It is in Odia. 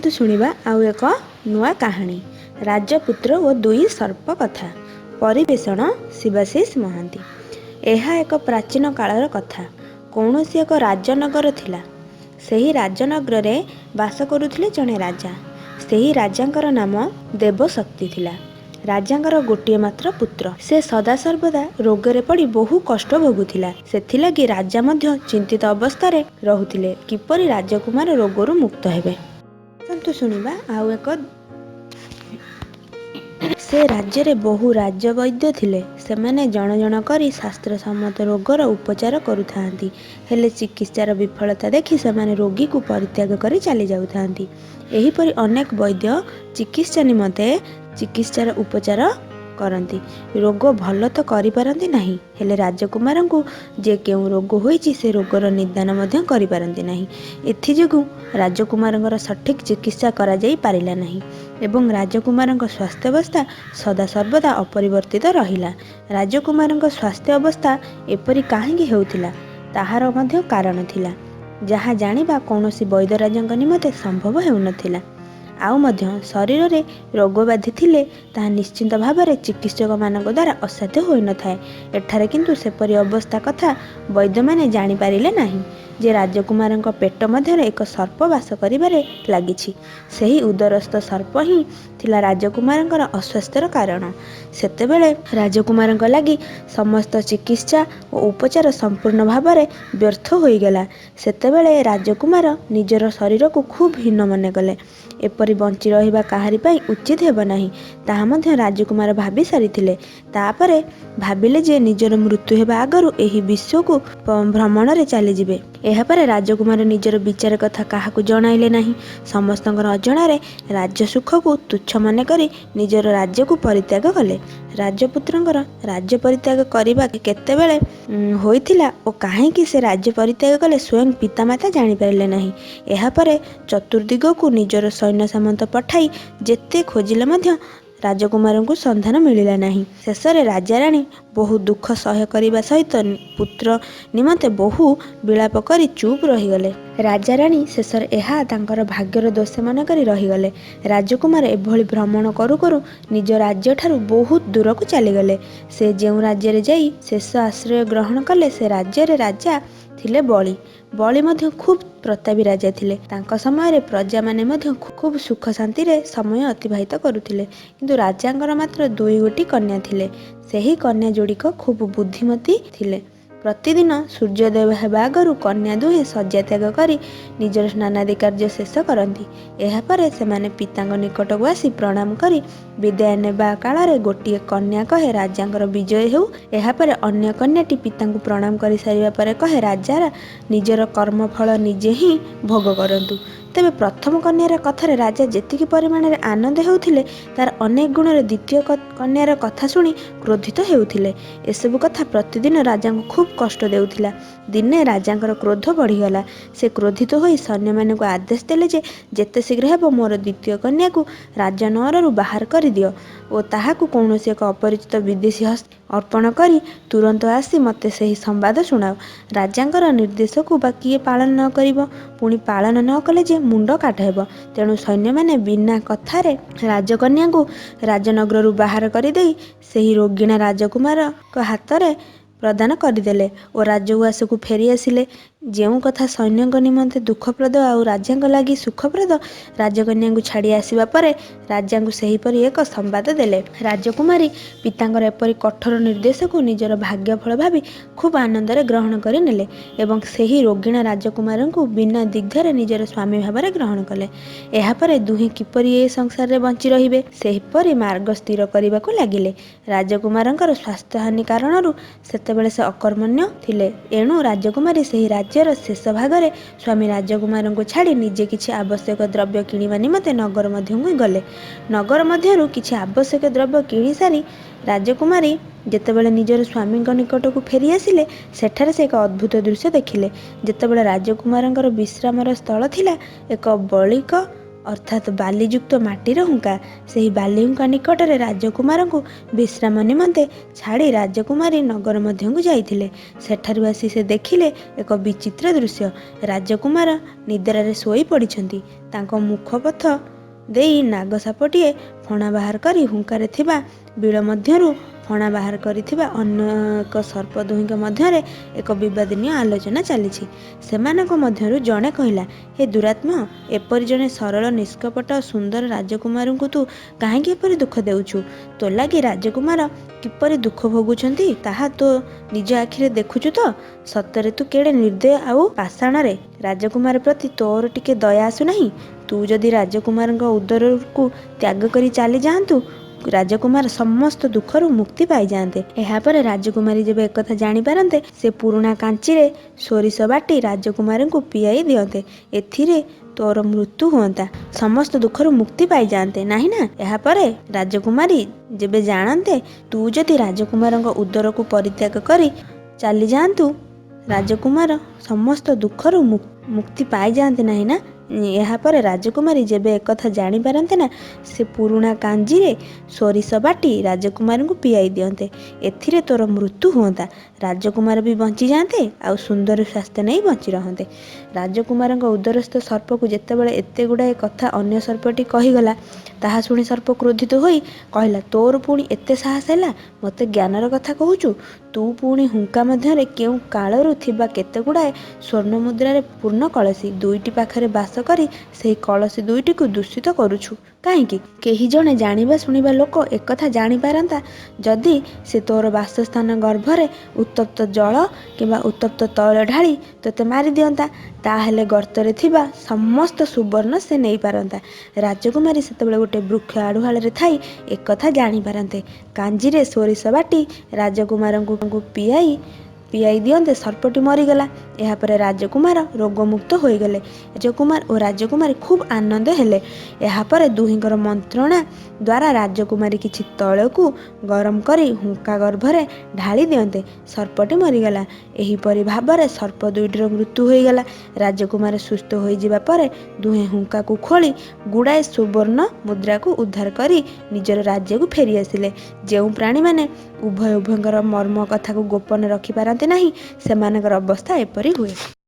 ଆସନ୍ତୁ ଶୁଣିବା ଆଉ ଏକ ନୂଆ କାହାଣୀ, ରାଜପୁତ୍ର ଓ ଦୁଇ ସର୍ପ କଥା। ପରିବେଷଣ ଶିବାଶିଷ ମହାନ୍ତି। ଏହା ଏକ ପ୍ରାଚୀନ କାଳର କଥା। କୌଣସି ଏକ ରାଜନଗର ଥିଲା। ସେହି ରାଜନଗରରେ ବାସ କରୁଥିଲେ ଜଣେ ରାଜା। ସେହି ରାଜାଙ୍କର ନାମ ଦେବଶକ୍ତି ଥିଲା। ରାଜାଙ୍କର ଗୋଟିଏ ମାତ୍ର ପୁତ୍ର। ସେ ସଦାସର୍ବଦା ରୋଗରେ ପଡ଼ି ବହୁ କଷ୍ଟ ଭୋଗୁଥିଲା। ସେଥିଲାଗି ରାଜା ମଧ୍ୟ ଚିନ୍ତିତ ଅବସ୍ଥାରେ ରହୁଥିଲେ, କିପରି ରାଜକୁମାର ରୋଗରୁ ମୁକ୍ତ ହେବେ। ଆସନ୍ତୁ ଶୁଣିବା ଆଉ ଏକ। ସେ ରାଜ୍ୟରେ ବହୁ ରାଜବୈଦ୍ୟ ଥିଲେ। ସେମାନେ ଜଣ ଜଣ କରି ଶାସ୍ତ୍ରସମ୍ମତ ରୋଗର ଉପଚାର କରୁଥାଆନ୍ତି। ହେଲେ ଚିକିତ୍ସାର ବିଫଳତା ଦେଖି ସେମାନେ ରୋଗୀକୁ ପରିତ୍ୟାଗ କରି ଚାଲି ଯାଉଥାନ୍ତି। ଏହିପରି ଅନେକ ବୈଦ୍ୟ ଚିକିତ୍ସା ନିମନ୍ତେ ଚିକିତ୍ସାର ଉପଚାର କରନ୍ତି। ରୋଗ ଭଲ ତ କରିପାରନ୍ତି ନାହିଁ, ହେଲେ ରାଜକୁମାରଙ୍କୁ ଯେ କେଉଁ ରୋଗ ହୋଇଛି ସେ ରୋଗର ନିଦାନ ମଧ୍ୟ କରିପାରନ୍ତି ନାହିଁ। ଏଥିଯୋଗୁଁ ରାଜକୁମାରଙ୍କର ସଠିକ୍ ଚିକିତ୍ସା କରାଯାଇ ପାରିଲା ନାହିଁ ଏବଂ ରାଜକୁମାରଙ୍କ ସ୍ୱାସ୍ଥ୍ୟାବସ୍ଥା ସଦାସର୍ବଦା ଅପରିବର୍ତ୍ତିତ ରହିଲା। ରାଜକୁମାରଙ୍କ ସ୍ୱାସ୍ଥ୍ୟ ଅବସ୍ଥା ଏପରି କାହିଁକି ହେଉଥିଲା, ତାହାର ମଧ୍ୟ କାରଣ ଥିଲା, ଯାହା ଜାଣିବା କୌଣସି ବୈଦ୍ୟରାଜଙ୍କ ନିମନ୍ତେ ସମ୍ଭବ ହେଉନଥିଲା। ଆଉ ମଧ୍ୟ ଶରୀରରେ ରୋଗ ବ୍ୟାଧି ଥିଲେ ତାହା ନିଶ୍ଚିତ ଭାବରେ ଚିକିତ୍ସକମାନଙ୍କ ଦ୍ୱାରା ଅସାଧ୍ୟ ହୋଇନଥାଏ। ଏଠାରେ କିନ୍ତୁ ସେପରି ଅବସ୍ଥା କଥା ବୈଦ୍ୟମାନେ ଜାଣିପାରିଲେ ନାହିଁ ଯେ ରାଜକୁମାରଙ୍କ ପେଟ ମଧ୍ୟରେ ଏକ ସର୍ପ ବାସ କରିବାରେ ଲାଗିଛି। ସେହି ଉଦରସ୍ଥ ସର୍ପ ହିଁ ଥିଲା ରାଜକୁମାରଙ୍କର ଅସ୍ୱାସ୍ଥ୍ୟର କାରଣ। ସେତେବେଳେ ରାଜକୁମାରଙ୍କ ଲାଗି ସମସ୍ତ ଚିକିତ୍ସା ଓ ଉପଚାର ସମ୍ପୂର୍ଣ୍ଣ ଭାବରେ ବ୍ୟର୍ଥ ହୋଇଗଲା। ସେତେବେଳେ ରାଜକୁମାର ନିଜର ଶରୀରକୁ ଖୁବ୍ ହୀନ ମନେକଲେ। ଏପରି ବଞ୍ଚି ରହିବା କାହାରି ପାଇଁ ଉଚିତ ହେବ ନାହିଁ, ତାହା ମଧ୍ୟ ରାଜକୁମାର ଭାବି ସାରିଥିଲେ। ତାପରେ ଭାବିଲେ ଯେ ନିଜର ମୃତ୍ୟୁ ହେବା ଆଗରୁ ଏହି ବିଶ୍ୱକୁ ଭ୍ରମଣରେ ଚାଲିଯିବେ। ଏହାପରେ ରାଜକୁମାର ନିଜର ବିଚାର କଥା କାହାକୁ ଜଣାଇଲେ ନାହିଁ। ସମସ୍ତଙ୍କର ଅଜଣାରେ ରାଜ୍ୟସୁଖକୁ ତୁଚ୍ଛ ମନେକରି ନିଜର ରାଜ୍ୟକୁ ପରିତ୍ୟାଗ କଲେ। ରାଜପୁତ୍ରଙ୍କର ରାଜ୍ୟ ପରିତ୍ୟାଗ କରିବା କେତେବେଳେ ହୋଇଥିଲା ଓ କାହିଁକି ସେ ରାଜ୍ୟ ପରିତ୍ୟାଗ କଲେ, ସ୍ୱୟଂ ପିତାମାତା ଜାଣିପାରିଲେ ନାହିଁ। ଏହାପରେ ଚତୁର୍ଦ୍ଦିଗକୁ ନିଜର ସୈନ୍ୟ ସାମନ୍ତ ପଠାଇ ଯେତେ ଖୋଜିଲେ ମଧ୍ୟ ରାଜକୁମାରଙ୍କୁ ସନ୍ଧାନ ମିଳିଲା ନାହିଁ। ଶେଷରେ ରାଜାରାଣୀ ବହୁ ଦୁଃଖ ସହ୍ୟ କରିବା ସହିତ ପୁତ୍ର ନିମନ୍ତେ ବହୁ ବିଳାପ କରି ଚୁପ୍ ରହିଗଲେ। ରାଜାରାଣୀ ଶେଷରେ ଏହା ତାଙ୍କର ଭାଗ୍ୟର ଦୋଷ ମନେକରି ରହିଗଲେ। ରାଜକୁମାର ଏଭଳି ଭ୍ରମଣ କରୁ କରୁ ନିଜ ରାଜ୍ୟଠାରୁ ବହୁତ ଦୂରକୁ ଚାଲିଗଲେ। ସେ ଯେଉଁ ରାଜ୍ୟରେ ଯାଇ ଶେଷ ଆଶ୍ରୟ ଗ୍ରହଣ କଲେ, ସେ ରାଜ୍ୟରେ ରାଜା ଥିଲେ ବଳୀ। ବଳୀ ମଧ୍ୟ ଖୁବ୍ ପ୍ରତାପୀ ରାଜା ଥିଲେ। ତାଙ୍କ ସମୟରେ ପ୍ରଜାମାନେ ମଧ୍ୟ ଖୁବ୍ ସୁଖ ଶାନ୍ତିରେ ସମୟ ଅତିବାହିତ କରୁଥିଲେ। କିନ୍ତୁ ରାଜାଙ୍କର ମାତ୍ର ଦୁଇଗୋଟି କନ୍ୟା ଥିଲେ। ସେହି କନ୍ୟା ଯୋଡ଼ିକ ଖୁବ୍ ବୁଦ୍ଧିମତୀ ଥିଲେ। ପ୍ରତିଦିନ ସୂର୍ଯ୍ୟୋଦୟ ହେବା ଆଗରୁ କନ୍ୟା ଦୁହେଁ ଶଯ୍ୟା ତ୍ୟାଗ କରି ନିଜର ସ୍ନାନାଦି କାର୍ଯ୍ୟ ଶେଷ କରନ୍ତି। ଏହାପରେ ସେମାନେ ପିତାଙ୍କ ନିକଟକୁ ଆସି ପ୍ରଣାମ କରି ବିଦାୟ ନେବା କାଳରେ ଗୋଟିଏ କନ୍ୟା କହେ, ରାଜାଙ୍କର ବିଜୟ ହେଉ। ଏହାପରେ ଅନ୍ୟ କନ୍ୟାଟି ପିତାଙ୍କୁ ପ୍ରଣାମ କରିସାରିବା ପରେ କହେ, ରାଜା ନିଜର କର୍ମଫଳ ନିଜେ ହିଁ ଭୋଗ କରନ୍ତୁ। ତେବେ ପ୍ରଥମ କନ୍ୟାର କଥାରେ ରାଜା ଯେତିକି ପରିମାଣରେ ଆନନ୍ଦ ହେଉଥିଲେ, ତାର ଅନେକ ଗୁଣରେ ଦ୍ୱିତୀୟ କନ୍ୟାର କଥା ଶୁଣି କ୍ରୋଧିତ ହେଉଥିଲେ। ଏସବୁ କଥା ପ୍ରତିଦିନ ରାଜାଙ୍କୁ ଖୁବ୍ କଷ୍ଟ ଦେଉଥିଲା। ଦିନେ ରାଜାଙ୍କର କ୍ରୋଧ ବଢ଼ିଗଲା। ସେ କ୍ରୋଧିତ ହୋଇ ସୈନ୍ୟମାନଙ୍କୁ ଆଦେଶ ଦେଲେ ଯେ ଯେତେ ଶୀଘ୍ର ହେବ ମୋର ଦ୍ୱିତୀୟ କନ୍ୟାକୁ ରାଜନଅରରୁ ବାହାର କରିଦିଅ ଓ ତାହାକୁ କୌଣସି ଏକ ଅପରିଚିତ ବିଦେଶୀ ହସ୍ତେ ଅର୍ପଣ କରି ତୁରନ୍ତ ଆସି ମୋତେ ସେହି ସମ୍ବାଦ ଶୁଣାଅ। ରାଜାଙ୍କର ନିର୍ଦ୍ଦେଶକୁ ବା କିଏ ପାଳନ ନ କରିବ? ପୁଣି ପାଳନ ନ କଲେ ଯେ ମୁଣ୍ଡ କାଟ ହେବ। ତେଣୁ ସୈନ୍ୟମାନେ ବିନା କଥାରେ ରାଜକନ୍ୟାଙ୍କୁ ରାଜନଗରରୁ ବାହାର କରିଦେଇ ସେହି ରୋଗିଣା ରାଜକୁମାରଙ୍କ ହାତରେ ପ୍ରଦାନ କରିଦେଲେ ଓ ରାଜଉଆସକୁ ଫେରି ଆସିଲେ। ଯେଉଁ କଥା ସୈନ୍ୟଙ୍କ ନିମନ୍ତେ ଦୁଃଖପ୍ରଦ ଆଉ ରାଜାଙ୍କ ଲାଗି ସୁଖପ୍ରଦ, ରାଜକନ୍ୟାଙ୍କୁ ଛାଡ଼ି ଆସିବା ପରେ ରାଜାଙ୍କୁ ସେହିପରି ଏକ ସମ୍ବାଦ ଦେଲେ। ରାଜକୁମାରୀ ପିତାଙ୍କର ଏପରି କଠୋର ନିର୍ଦ୍ଦେଶକୁ ନିଜର ଭାଗ୍ୟଫଳ ଭାବି ଖୁବ୍ ଆନନ୍ଦରେ ଗ୍ରହଣ କରି ନେଲେ ଏବଂ ସେହି ରୋଗିଣା ରାଜକୁମାରଙ୍କୁ ବିନା ଦ୍ୱିଧାରେ ନିଜର ସ୍ୱାମୀ ଭାବରେ ଗ୍ରହଣ କଲେ। ଏହାପରେ ଦୁହେଁ କିପରି ଏ ସଂସାରରେ ବଞ୍ଚି ରହିବେ, ସେହିପରି ମାର୍ଗ ସ୍ଥିର କରିବାକୁ ଲାଗିଲେ। ରାଜକୁମାରଙ୍କର ସ୍ୱାସ୍ଥ୍ୟହାନି କାରଣରୁ ସେତେବେଳେ ସେ ଅକର୍ମଣ୍ୟ ଥିଲେ। ଏଣୁ ରାଜକୁମାରୀ ସେହି ରାଜ୍ୟର ଶେଷ ଭାଗରେ ସ୍ୱାମୀ ରାଜକୁମାରଙ୍କୁ ଛାଡ଼ି ନିଜେ କିଛି ଆବଶ୍ୟକ ଦ୍ରବ୍ୟ କିଣିବା ନିମନ୍ତେ ନଗର ମଧ୍ୟକୁ ଗଲେ। ନଗର ମଧ୍ୟରୁ କିଛି ଆବଶ୍ୟକ ଦ୍ରବ୍ୟ କିଣିସାରି ରାଜକୁମାରୀ ଯେତେବେଳେ ନିଜର ସ୍ୱାମୀଙ୍କ ନିକଟକୁ ଫେରି ଆସିଲେ, ସେଠାରେ ସେ ଏକ ଅଦ୍ଭୁତ ଦୃଶ୍ୟ ଦେଖିଲେ। ଯେତେବେଳେ ରାଜକୁମାରଙ୍କର ବିଶ୍ରାମର ସ୍ଥଳ ଥିଲା, ଏକ ବଳିକ ଅର୍ଥାତ୍ ବାଲିଯୁକ୍ତ ମାଟିର ହୁଙ୍କା। ସେହି ବାଲିହୁଙ୍କା ନିକଟରେ ରାଜକୁମାରଙ୍କୁ ବିଶ୍ରାମ ନିମନ୍ତେ ଛାଡ଼ି ରାଜକୁମାରୀ ନଗର ମଧ୍ୟକୁ ଯାଇଥିଲେ। ସେଠାରୁ ଆସି ସେ ଦେଖିଲେ ଏକ ବିଚିତ୍ର ଦୃଶ୍ୟ। ରାଜକୁମାର ନିଦ୍ରାରେ ଶୋଇ ପଡ଼ିଛନ୍ତି। ତାଙ୍କ ମୁଖପଥ ଦେଇ ନାଗସାପଟିଏ ଫଣା ବାହାର କରି ହୁଙ୍କାରେ ଥିବା ବିଳ ମଧ୍ୟରୁ ଫଣା ବାହାର କରିଥିବା ଅନ୍ୟ ଏକ ସର୍ପ ଦୁହିଁଙ୍କ ମଧ୍ୟରେ ଏକ ବିବାଦନୀୟ ଆଲୋଚନା ଚାଲିଛି। ସେମାନଙ୍କ ମଧ୍ୟରୁ ଜଣେ କହିଲା, ହେ ଦୁରାତ୍ମ, ଏପରି ଜଣେ ସରଳ, ନିଷ୍କପଟ, ସୁନ୍ଦର ରାଜକୁମାରଙ୍କୁ ତୁ କାହିଁକି ଏପରି ଦୁଃଖ ଦେଉଛୁ? ତୋ ଲାଗି ରାଜକୁମାର କିପରି ଦୁଃଖ ଭୋଗୁଛନ୍ତି, ତାହା ତୋ ନିଜ ଆଖିରେ ଦେଖୁଛୁ ତ? ସତରେ ତୁ କେଡ଼େ ନିର୍ଦ୍ଦୟ ଆଉ ପାଷାଣରେ! ରାଜକୁମାର ପ୍ରତି ତୋର ଟିକେ ଦୟା ଆସୁନାହିଁ? ତୁ ଯଦି ରାଜକୁମାରଙ୍କ ଉଦରକୁ ତ୍ୟାଗ କରି ଚାଲିଯାଆନ୍ତୁ, ରାଜକୁମାର ସମସ୍ତ ଦୁଃଖରୁ ମୁକ୍ତି ପାଇଯାଆନ୍ତେ। ଏହାପରେ ରାଜକୁମାରୀ ଯେବେ ଏକଥା ଜାଣିପାରନ୍ତେ, ସେ ପୁରୁଣା କାଞ୍ଚିରେ ସୋରିଷ ବାଟି ରାଜକୁମାରଙ୍କୁ ପିଆଇ ଦିଅନ୍ତେ। ଏଥିରେ ତୋର ମୃତ୍ୟୁ ହୁଅନ୍ତା, ସମସ୍ତ ଦୁଃଖରୁ ମୁକ୍ତି ପାଇଯାଆନ୍ତେ ନାହିଁ ନା? ଏହାପରେ ରାଜକୁମାରୀ ଯେବେ ଜାଣନ୍ତେ, ତୁ ଯଦି ରାଜକୁମାରଙ୍କ ଉଦରକୁ ପରିତ୍ୟାଗ କରି ଚାଲିଯାଆନ୍ତୁ, ରାଜକୁମାର ସମସ୍ତ ଦୁଃଖରୁ ମୁକ୍ତି ପାଇଯାଆନ୍ତେ ନାହିଁ ନା? ଏହାପରେ ରାଜକୁମାରୀ ଯେବେ ଏକଥା ଜାଣିପାରନ୍ତେ ନା, ସେ ପୁରୁଣା କାଞ୍ଜିରେ ସୋରିଷ ବାଟି ରାଜକୁମାରଙ୍କୁ ପିଆଇ ଦିଅନ୍ତେ। ଏଥିରେ ତୋର ମୃତ୍ୟୁ ହୁଅନ୍ତା, ରାଜକୁମାର ବି ବଞ୍ଚିଯାଆନ୍ତେ ଆଉ ସୁନ୍ଦର ସ୍ୱାସ୍ଥ୍ୟ ନେଇ ବଞ୍ଚି ରହନ୍ତେ। ରାଜକୁମାରଙ୍କ ଉଦରସ୍ଥ ସର୍ପକୁ ଯେତେବେଳେ ଏତେଗୁଡ଼ାଏ କଥା ଅନ୍ୟ ସର୍ପଟି କହିଗଲା, ତାହା ଶୁଣି ସର୍ପ କ୍ରୋଧିତ ହୋଇ କହିଲା, ତୋର ପୁଣି ଏତେ ସାହସ ହେଲା, ମୋତେ ଜ୍ଞାନର କଥା କହୁଛୁ? ତୁ ପୁଣି ହୁଙ୍କା ମଧ୍ୟରେ କେଉଁ କାଳରୁ ଥିବା କେତେଗୁଡ଼ାଏ ସ୍ୱର୍ଣ୍ଣମୁଦ୍ରାରେ ପୂର୍ଣ୍ଣ କଳସୀ ଦୁଇଟି ପାଖରେ ବାସ କରି ସେହି କଳସୀ ଦୁଇଟିକୁ ଦୂଷିତ କରୁଛୁ କାହିଁକି? କେହି ଜଣେ ଜାଣିବା ଶୁଣିବା ଲୋକ ଏକଥା ଜାଣିପାରନ୍ତା ଯଦି, ସେ ତୋର ବାସସ୍ଥାନ ଗର୍ଭରେ ଉତ୍ତପ୍ତ ଜଳ କିମ୍ବା ଉତ୍ତପ୍ତ ତୈଳ ଢାଳି ତୋତେ ମାରିଦିଅନ୍ତା। ତାହାହେଲେ ଗର୍ତ୍ତରେ ଥିବା ସମସ୍ତ ସୁବର୍ଣ୍ଣ ସେ ନେଇପାରନ୍ତା। ରାଜକୁମାରୀ ସେତେବେଳେ ଗୋଟିଏ ବୃକ୍ଷ ଆଢ଼ୁଆଳରେ ଥାଇ ଏକଥା ଜାଣିପାରନ୍ତେ, କାଞ୍ଜିରେ ସୋରିଷ ବାଟି ରାଜକୁମାରଙ୍କୁ ପିଆଇ ଦିଅନ୍ତେ ସର୍ପଟି ମରିଗଲା। ଏହାପରେ ରାଜକୁମାର ରୋଗମୁକ୍ତ ହୋଇଗଲେ। ରାଜକୁମାର ଓ ରାଜକୁମାରୀ ଖୁବ୍ ଆନନ୍ଦ ହେଲେ। ଏହାପରେ ଦୁହିଁଙ୍କର ମନ୍ତ୍ରଣା ଦ୍ୱାରା ରାଜକୁମାରୀ କିଛି ତୈଳକୁ ଗରମ କରି ହୁଙ୍କା ଗର୍ଭରେ ଢାଳି ଦିଅନ୍ତେ ସର୍ପଟି ମରିଗଲା। ଏହିପରି ଭାବରେ ସର୍ପ ଦୁଇଟିର ମୃତ୍ୟୁ ହୋଇଗଲା। ରାଜକୁମାର ସୁସ୍ଥ ହୋଇଯିବା ପରେ ଦୁହେଁ ହୁଙ୍କାକୁ ଖୋଳି ଗୁଡ଼ାଏ ସୁବର୍ଣ୍ଣ ମୁଦ୍ରାକୁ ଉଦ୍ଧାର କରି ନିଜର ରାଜ୍ୟକୁ ଫେରିଆସିଲେ। ଯେଉଁ ପ୍ରାଣୀମାନେ ଉଭୟ ଉଭୟଙ୍କର ମର୍ମ କଥାକୁ ଗୋପନ ରଖିପାରନ୍ତି ନାହିଁ, ସେମାନଙ୍କର ଅବସ୍ଥା ଏପରି ହୁଏ।